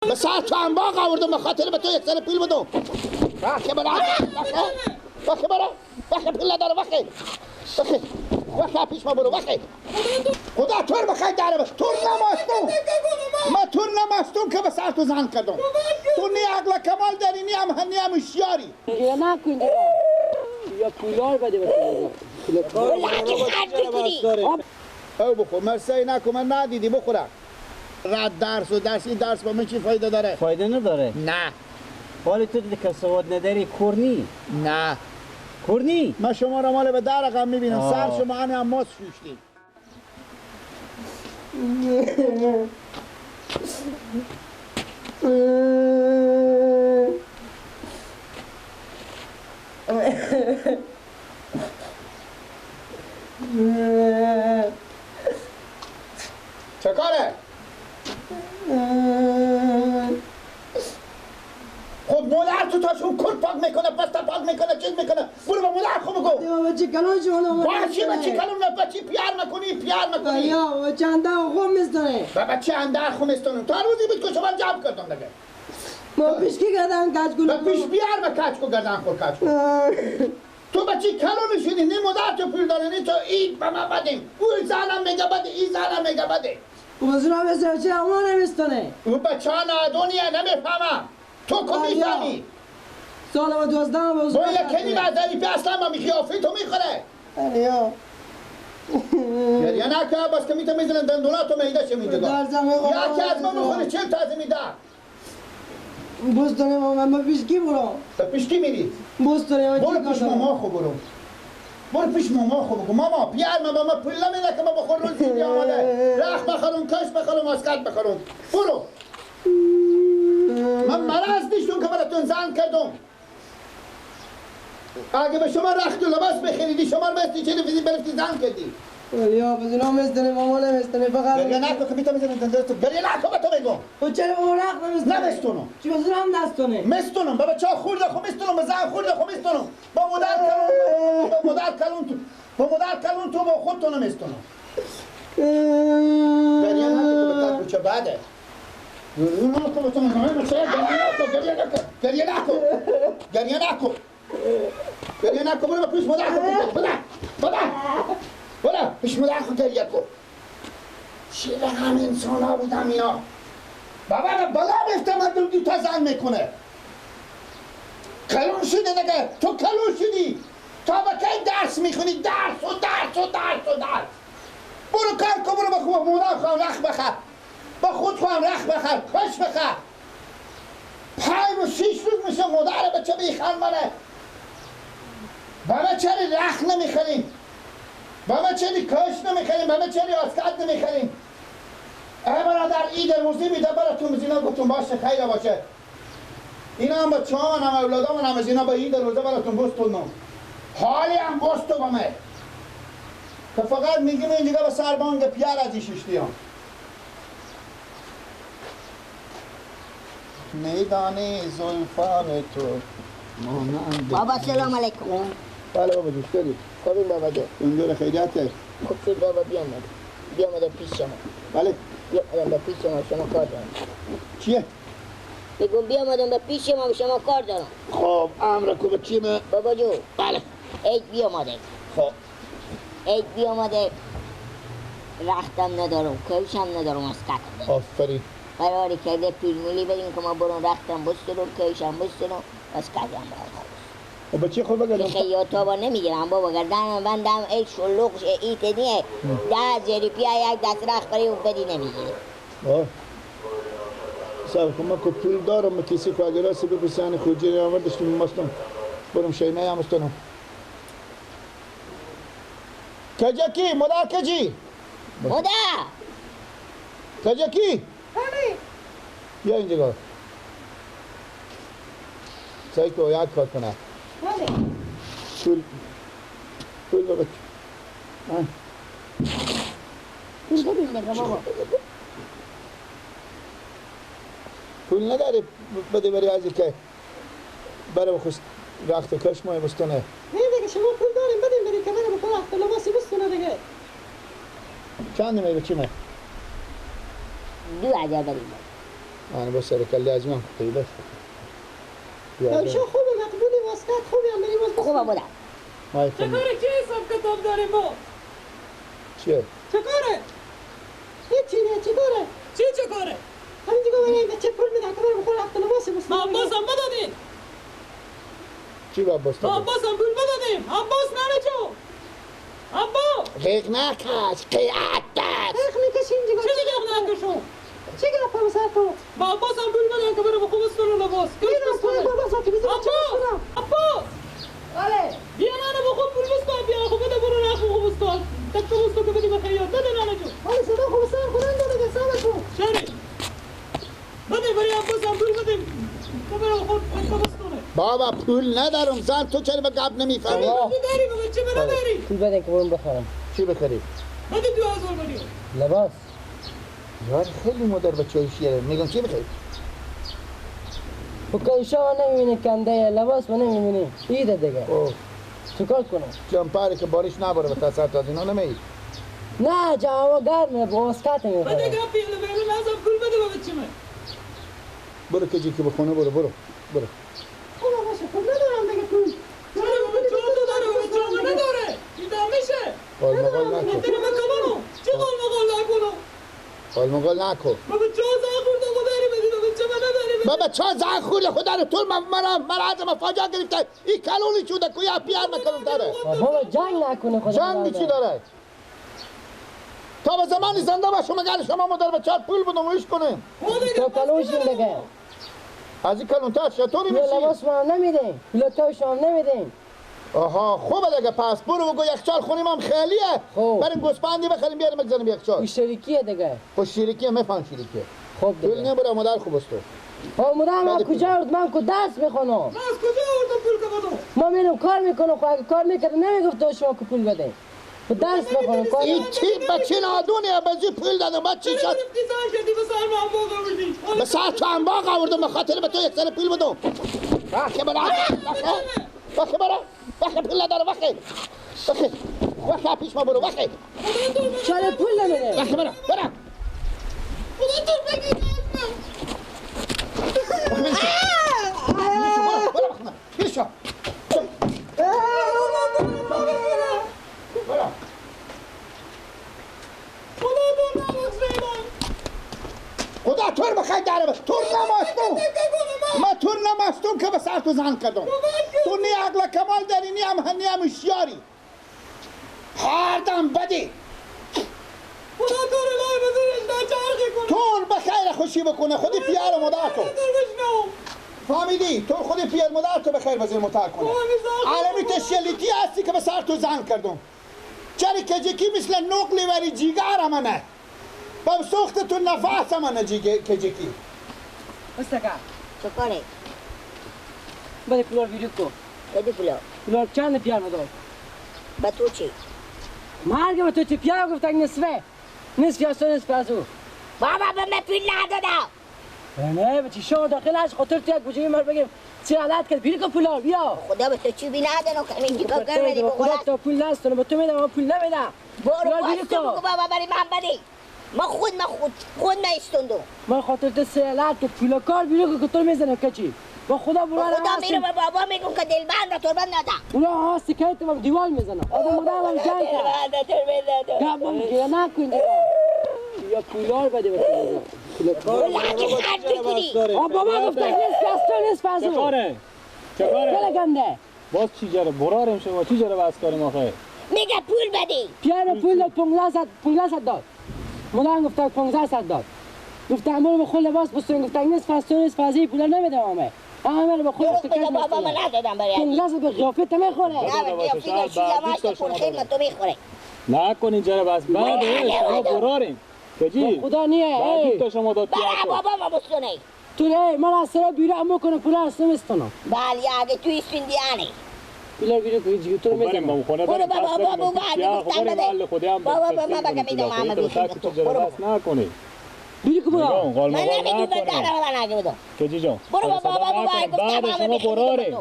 به سر تو انباق آوردم به خاطر به تو یک سر پول بدم. وخه برا وخه برا وخه پول نداره وخه وخه وخه پیش ما برو وخه. خدا تور بخیر داره بس تور نماستون. ما تور نماستون که به سر تو زن کردم. تو نی عقل کمال داری نی هم نی هم هوشیاری. یا نکن یا پولار بده بس. او بخور مرسی نکن من ندیدی بخورم. رد درس و درس این درس با من چی فایده داره؟ فایده نداره. نه. حالا تو دیگه سواد نداری کورنی؟ نه. کورنی؟ من شما را مال به در رقم میبینم سر شما همه هم ماست شوشتید. چه کاره؟ خب مادر تو تاشون کل پاک میکنه پستا پاک میکنه چیز میکنه برو با مادر خود بگو. بچه کلون شما بچه بچه کلون نه بچه پیار میکنی پیار میکنی. یا بچه اندر خو میستونه. بچه اندر خو میستونه تا روزی بود که شما جواب کردم دیگه. ما پیش کی گردن کاج کو پیش بیار ما کاج کو گردن خور کاج کو. تو بچه کلون شدی نه مادر تو پول داره نه تو این به ما بدیم. او زنم میگه بده این زنم میگه بده. وزرا بچه امان نمیستونه. او بچه نادونیه نمیفهمم. تو کو میفهمی؟ سال و 12 با یک کنی مزنی پی اصلا ما میخیافی تو میخوره. الیا گریه نکن بس که میتونم میزنن دندونا تو میده چه میده یکی از ما میخوره 40 تا از میده. بوستونه ما پیش کی برو؟ تا پیش کی میری؟ بوستونه برو پیش ماما خو برو. برو پیش ماما خو بگو ماما پیار ما ما پول نمیده که ما بخور روزی بیا آمده رخ بخرم کش بخرم اسکت بخرم برو. من مرض نیستم که براتون زن کردم. اگه به شما رخت و لباس بخریدی شما رو بستی چه فیزی برفتی زن کردی. یا بزنم میستنه ماما نمیستنه فقط. گریه نکن که میتونم میزنم تو گریه نکن به تو میگم. تو چرا ماما رخت نمیستنه؟ نمیستونم. چی بزنم دستونه؟ میستونم بابا چا خورده خو میستونم به زن خورده خو میستونم با مادر کلون با مادر کلون تو با مادر کلون تو با خودتون میستونم. گریه نکن که به چه بعده. گریه نکن به تو میگم گریه نکن گریه نکن گریه نکن گریه نکن برو پیش مادر خود بده بده برو پیش مادر خود گریه کن. چه رقم انسان ها بودم اینا. بابا به بالا میفته مردم دو تا زن میکنه. کلون شده دیگه تو کلون شدی تا به کی درس میخونی؟ درس و درس و درس و درس. برو کار کن برو با مادر خواهم رخ بخر با خود خواهم رخ بخر کش بخر. 5 و 6 روز میشه مادر بچه بیخان منه. بابا چرا رخ نمیخریم؟ بابا چرا کاش نمیخریم؟ بابا چرا آسکت نمیخریم؟ ای برادر ای در موزی میده براتون اینا گفتم باشه خیلی باشه. اینا هم با چهان هم اولادام هم از اینا با این در روزه براتون بستونم. حالی هم بستو با من. که فقط میگیم این دیگه با سربانگ پیار از ایششتیام. میدانی زلفان تو مانند. بابا سلام علیکم. بله بابا دوست داری؟ خوبی بابا ده. اونجور خیریته. خوب شد بابا بیامد. بیامد پیش شما. بله. بیامدم به پیش شما شما کار دارم. چیه؟ میگم بیامدم به پیش شما شما کار دارم. خب امر کو به چیمه؟ بابا جو. بله. عید بیامده. خب. عید بیامده. رختم ندارم، کفشم ندارم از کتم. آفرین. قراری کرده پیرمولی بدیم که ما برون رختم بسترم کفشم بسترم از کتم برم. و بچه خود بگردم خیاطا با نمیگیرم بابا گردنم بندم ای شلوغ ایت نیه 10 زریپیا یک دست رخت برای اون بدی نمیگیره. آه صاحب خب من که پول دارم من کسی که اگر راست بپرسن خوجی آوردش مستم برم شیمه هم مستنم. کجا کی مادر کجی؟ مادر کجا کی؟ بیا اینجا سعی کو یک کار کنه. پول پول بابا پول بدین دیگه بابا. پول نداری بده بری از که برای بخوش رخت کش مای بستونه. نه دیگه شما پول داریم بدین بری که برای بخور رخت لباسی بستونه دیگه. چند میره چی می؟ 2000 بدین. انا با سر کله از من پیدا شو خوبه مقبولی واسکت خوبه هم بریم خوبه بودم. چه کاره؟ چه حساب کتاب داریم ما؟ چیه؟ چه کاره؟ هیچی نه. چه کاره؟ چی چه کاره؟ همین دیگه برای بچه پول میدم که برم بخور وقت لباس ما عباس هم بدادیم. چی با عباس؟ ما عباس هم پول بدادیم. عباس نره جو. عباس قیق نکش، قیعت دست قیق میکشیم دیگه. چی قیق نکشم؟ چی گپ سر تو؟ با عباس هم پول بدن که برم بخور بستون لباس. عباس عباس بله بیا نانه بخور پول بستون بیا خب بده برو رخ بخور بستون تک بستون که بدی بخیات بده نانه جو. حالا صدا خوب سر خودم داده سر تو. شری بده برای عباس هم پول بده که برم بخور بستونه. بابا پول ندارم زن، تو چرا به گپ نمیفهمی؟ پول داری بابا، چه برا داری؟ پول بدن که برم بخرم. چی بخری؟ بده 2000 میلیون لباس. یار خیلی مادر بچه شیره میگم چی بخری؟ خب کایشا نمیبینی کنده لباس ما نمیبینی ایده دیگه. چیکار کنم؟ جمپره که بارش نباره به تصرف از اینا نمیید. نه جواب گرمه با واسکت میخوره. بده گپی بله ازم پول بده بابا چی من. برو کجی که بخونه برو برو برو. خوبه باشه پول ندارم دیگه پول. چرا بابا چهار تا داره بابا چهار نداره. این میشه. قال مقال نکن. چه قال مقال نکنم؟ قال مقال نکن. بابا چهار زن خورده خدا داری بدی بابا چه من نداری. بابا چهار زن خورده خدا رو تو مرا مرا از مفاجأ گرفته. این کلونی چوده کویا پیار مکلون داره. بابا جنگ نکنه خدا. جنگ چی داره؟ تا به زمانی زنده باشم اگر شما مادر بچه پول بدم و ایش کنیم. تو کلون دیگه. از این کلونتر چطوری میشی؟ لباس ما نمیدیم، پول شما نمیدیم. آها خوبه دیگه پس برو بگو یخچال خونیم هم خیلیه. خوب. بریم گوسفندی بخریم بیاریم بگذاریم یخچال. شریکیه دیگه. خب شریکیه میفهم شریکیه. خب دیگه. پول نبره مادر خوب است تو. ها مادر من کجا آورد؟ من کو درس میخونم. من از کجا آوردم پول که بدم؟ ما میرم کار میکنم. خب اگه کار میکردم نمیگفت شما که پول بده. درس بخونم کار. این چی بچه نادونه بزی پول دادم بچه شد. به سر تو انباق آوردم به خاطر به تو یک سر پول بدم. وخی برا وخی برا وخی پول نداره وخی وخی وخی پیش ما برو وخی. چرا پول نمیده؟ وخی برا برا. خدا تو بگی برو برو برو. خدا تو رو بخیر داره. تو نماستون ما تو نماستون که به سر تو زن کردم. تو نی عقل کمال داری نی هم نی هم هوشیاری. هر دم بدی. خدا تو رو لای بزنش نچرخی کنه. تو بخیر خوشی بکنه خودی پیار و مادر تو. فهمیدی؟ تو خودی پیار مادر تو بخیر بزن متر کنه. عالمی تشیلیتی هستی که به سر تو زن کردم. چرا که جکی مثل نقلی وری جیگر منه. با سوخت تو نفس منه کجکی. استکا. چکاره؟ بده پولار ویدیو کو. بده پولار. پولار چند پیار مدار؟ با تو چی؟ مرگ با تو چی پیار گفت نصفه. نصف یا نصف از او. بابا به من پول ندادم. نه بچی شما داخل از خاطر تو یک بوجه مر بگیم چه غلط کرد بیرو که پولار بیا. خدا به تو چی بی ندادم که من چیکار کنم؟ خدا تو پول نستونه به تو میدم اما پول نمیدم. برو بگو بابا برای من بده. ما خود ما خود خود ما استوندم. ما خاطر تو سیالت که پول کار بیرو که تو میزنم کچی. با خدا برو خدا میرم به بابا میگم که دلبند را تربند نده. اونا هستی که تو دیوال میزنم. آدم مدام جنگ کرد. گپ گیره نکن دیگه. یا پولار بده به تو. پول خرج میکنی. بابا گفت نصف از تو نصف از او. چکاره؟ چکاره؟ کله گنده. باز چی جره؟ براریم شما چی جره بس کاریم آخه؟ میگه پول بده. پیار پول داد 1500 داد. مادرم گفت 1500 داد. گفتم برو به خود لباس بستون. گفتم نصف از تو نصف از این پول نمیدم همه. همه رو به خود گفت که بابا من ندادم برای 1500 به قیافه میخوره. نه به قیافه چی همش پول خیلی تو میخوره. نکن اینجا بس بعد شما براریم. کجی؟ خدا نیه. بعد تا شما داد برای بابا ما بستونه. تو نه من از سر بیرون میکنم پول از نمیستونم. بله اگه تو استوندی آنی. پول بیرون که تو میزنم. برو بابا بابا بابا گفتم بده. بابا بابا بگم میدم همه بیخی برو بس نکنی. بیرون که برو. من نمیدونم دارم من اگه بدم. کجی جان؟ برو بابا بابا گفتم شما براریم.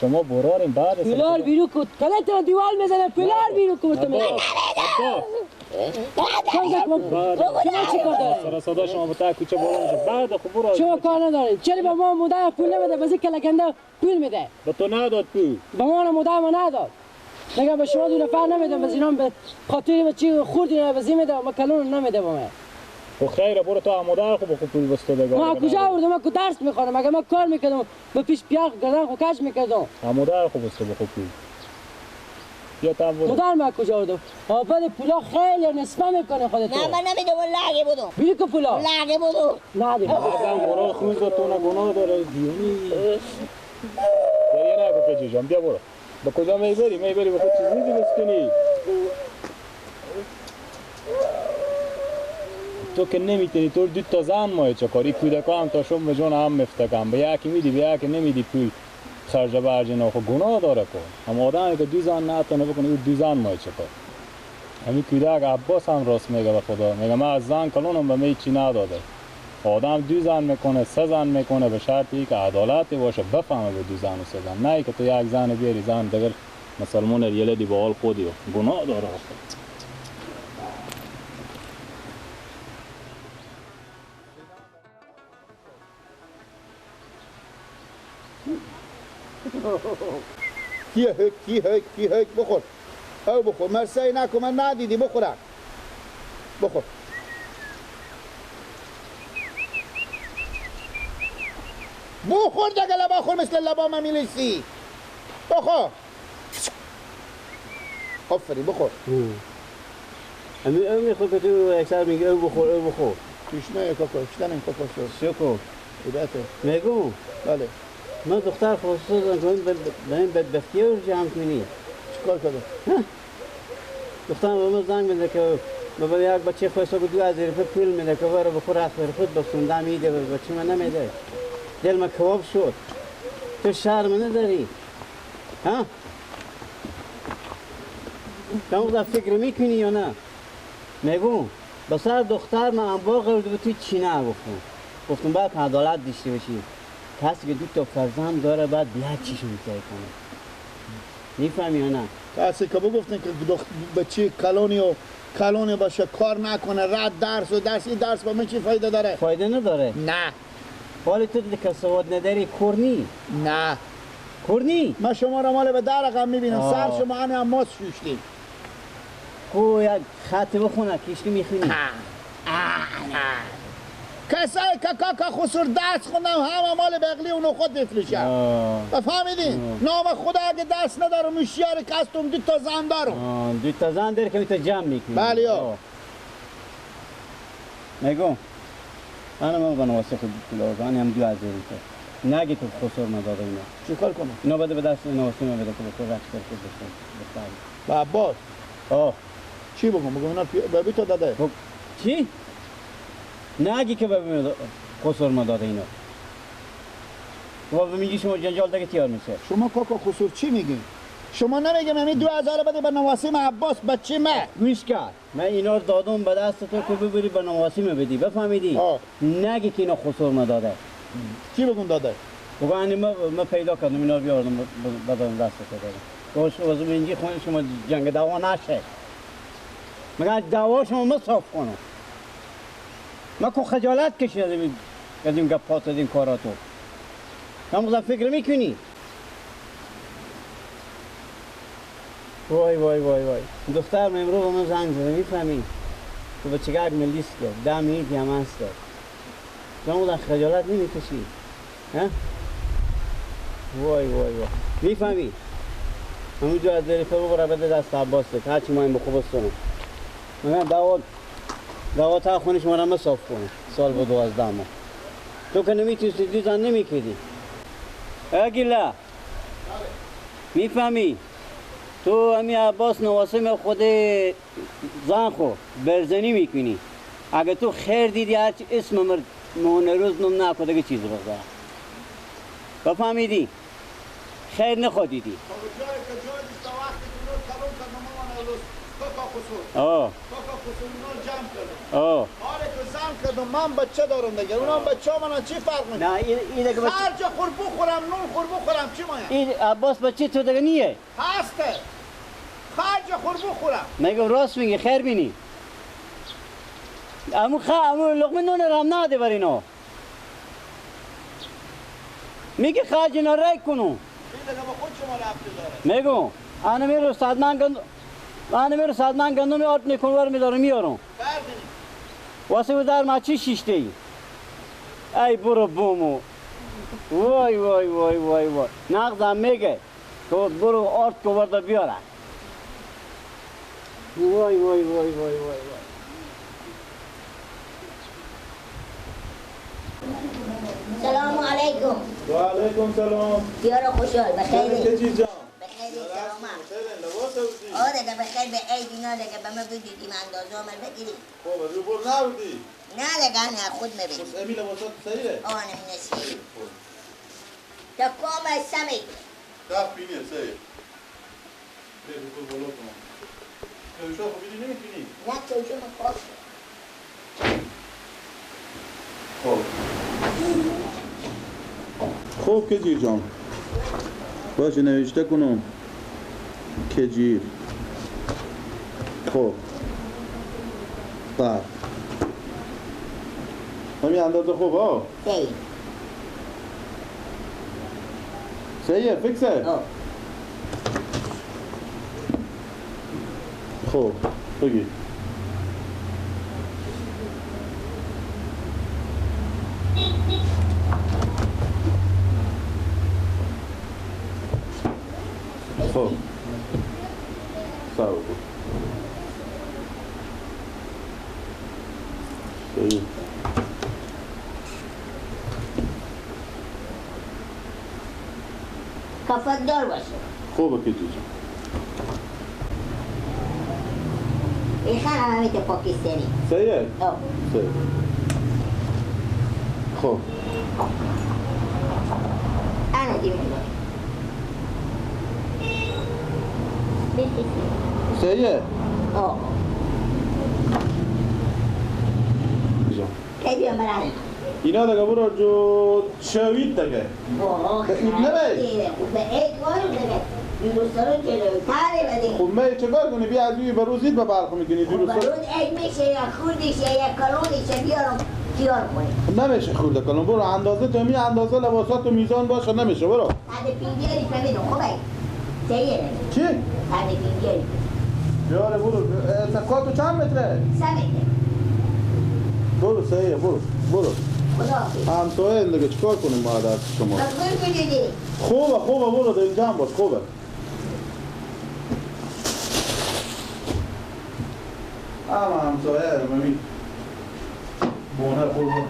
شما براریم بعد پولار بیرون کو کلت دیوال میزنه. پولار بیرون کو تو میزنه. شما چی کار دارید؟ سر صدا شما به تا کوچه بالا میشه. بعد خب برو. شما کار ندارید. چرا به ما مادر پول نمیده؟ بازی کلکنده پول میده. به تو نداد پول. به ما مادر ما نداد. میگم به شما دو نفر نمیدم، بس اینا به خاطر بچی خوردی نه بزی میده، ما کلون نمیده با من. خب خیره برو تو مادر خب خب پول بسته دیگه. ما کجا آوردم؟ ما کو درس میخوانم، مگه ما کار میکردم؟ به پیش پیار گردن خو کش میکردم. مادر خب بسته خب پول. یا تا برو. مادر ما کجا آوردم؟ بعد پولا خیلی نصفه میکنه خودت. نه من نمیدم، لاگه بودم. بی کو پولا؟ لاگه بودم. نه دیگه. آدم برو خون تو نه گناه داره دیونی. گریه نکن پجی جان، بیا برو. به کجا میبری؟ میبری به خود چیز میدی بسکنی؟ تو که نمیتونی، تو دو تا زن مایه چه کاری؟ کودکا هم تا شم به جان هم مفتکم، به یکی میدی به یکی نمیدی پول خرج برج اینا، خب گناه داره کن. هم آدمی که دو زن نتونه بکنه او دو زن مایه چه کار؟ همین کودک عباس هم راست میگه به خدا، میگه من از زن کلونم به می چی نداده. آدم دو زن میکنه سه زن میکنه به شرطی که عدالتی باشه، بفهمه به دو زن و سه زن، نه که تو یک زن بیاری زن دیگر مسلمان ریله دی به حال خودی، گناه داره. کی هک کی هک کی هک بخور، او بخور، مرسی نکن من ندیدی بخورم، بخور. بخور دیگه، لبا خور مثل لبا من میلیسی. بخور. آفرین بخور. امی خود که تو اکثر میگه او بخور او بخور. تشنه کاکا، تشنه کاکا شد. شکر. ایدته. میگم. بله. من دختر خواستم که به این بدبختی رو جمع کنی. چیکار کردم؟ دخترم به من زنگ میده که بابا یک بچه خواسته بود 2000 روپیه پول میده که برو بخور از خود بسوندم میده به بچه من نمیده. دل من کباب شد. تو شرم نداری؟ ها؟ تو فکر میکنی یا نه؟ میگم به سر دختر من انباغ بود تو چی نگفتم. گفتم باید عدالت داشته باشی. کسی که دو تا فرزند داره باید یک چیشو میتونه کنه. میفهمی یا نه؟ کسی که بگفتن که بچه کلونی و کلونی باشه کار نکنه رد درس و درس، این درس با من چی فایده داره؟ فایده نداره. نه. حالا تو که سواد نداری کورنی؟ نه. کورنی؟ من شما را مال به در رقم میبینم، سر شما همه هم ماست شوشتیم. کو یک خط بخونه کشتی میخونی. کسایی که کاکا خسور درس خوندم همه مال بغلی اونو خود بفروشم. بفهمیدین؟ نام خدا اگه درس ندارم هوشیار کستم، دو تا زن دارم. دو تا زن داری که تو جمع میکنی. بله یا. میگم انا ما بنواسه خود پول آن هم 2000 روپیه. نگی تو خسور نداده اینا. چیکار کنم؟ اینا بده به دست نواسه من بده که بخور رخت خود بخور. با عباس. آه. چی بگم؟ بگم اینا ببی تو داده. چی؟ نگی که به خسور ما داده اینا. و میگی شما جنجال دیگه تیار میشه. شما کاکا خسور چی میگی؟ شما نمیگم همین 2000 بده به نواسیم عباس بچه من. گوش کرد. من اینا رو دادم به دست تو که ببری به نواسیم بدی. بفهمیدی؟ نگی که اینا خسور ما داده. چی بگم داده؟ بگو انی ما پیدا کردم اینا رو بیاردم بدادم دست تو دادم. گوش واسه اینجی خونه شما جنگ دعوا نشه. مگه دعوا شما ما صاف کنم. ما کو خجالت کشیدم از این گپات از این کاراتو. هم فکر میکنی؟ وای وای وای وای دختر من امروز من زنگ زده میفهمی تو بچگک ملیس کرد دم هیچ هم هست تو خجالت نمیکشی ها؟ وای وای وای میفهمی همونجا از دریفه ببره بده دست عباس ده هرچی ما این بخوب بستونم میگم دعوا تا خونه شما را صاف کنه سال با 12 ماه تو که نمیتونستی دو زن نمیکردی اگیلا میفهمی تو همی عباس نواسم خود زن خو برزنی میکنی اگه تو خیر دیدی هرچی اسم مرد مون روز نم نکن دیگه چیز بگذار بفهمیدی خیر نخواه دیدی آه آه آره که زن کردم من بچه دارم دیگه اونم بچه من چی فرق میکنه نه این دیگه بچه هر جا خور بخورم نون خور بخورم چی مایم این عباس بچه تو دیگه نیه هسته خرج خور بخورم میگم راست میگی خیر بینی امو لقمه نون رم نده بر اینا. میگه خرج اینا رای کنو. میگم انا میرو صد من گندم انا میرو صد من گندم آرد میکنم ور میدارم میارم. واسه در ما چی شیشته ای؟ ای برو بومو. وای وای وای وای وای. نقدم میگه که برو آرد کو ورده بیاره. وای وای وای وای وای وای. سلام علیکم. و علیکم سلام. یارو خوشحال بخیری. چه چیز جان؟ بخیری سلامت. آره ده بخیر به عید اینا دیگه به ما بدیدیم اندازه عمل بگیریم. خب از رو برو نبودی؟ نه دیگه نه خود میبینیم. خب امی لباسات سریعه؟ آه نمینه سریعه. تا کام سمی. ده بینیه سریعه. بگو کل بالا کنم. کوشا خب بیدی نمیتونی؟ نه کوشا من پاک. خب خب کجیر جان باشه نوشته کنم کجیر. خب بعد همین اندازه خوب ها؟ سیه سیه فکسه؟ خب بگی خب سر بود کفت دار باشه. خوبه که جیجا این خانم همیت پاکستانی سیه؟ سیه. خب انا دیمه سیه؟ آه. کی بیام برم؟ اینا دیگه برو جو چوید دیگه. نه به ایک وارو دیگه. دیروسارو جلوتره بده. خب می چیکار کنی؟ بیا از روی بروزید به برق میکنی دیروسارو. بروز ایک میشه یا خوردیشه یا کلونیشه بیارم تیار کنی. نمیشه خورده کلون برو اندازه تو می اندازه لباسات تو میزان باشه نمیشه برو. 150 ریپه خوبه. سیه. چی؟ 150 ریپه. بیاره برو. سکاتو چند متره؟ 3 متر. برو سیه برو برو. همسایه دیگه چیکار کنیم ما دست شما؟ خوبه خوبه برو دل جمع باش خوبه. اما همسایه ممی بونه خوبه.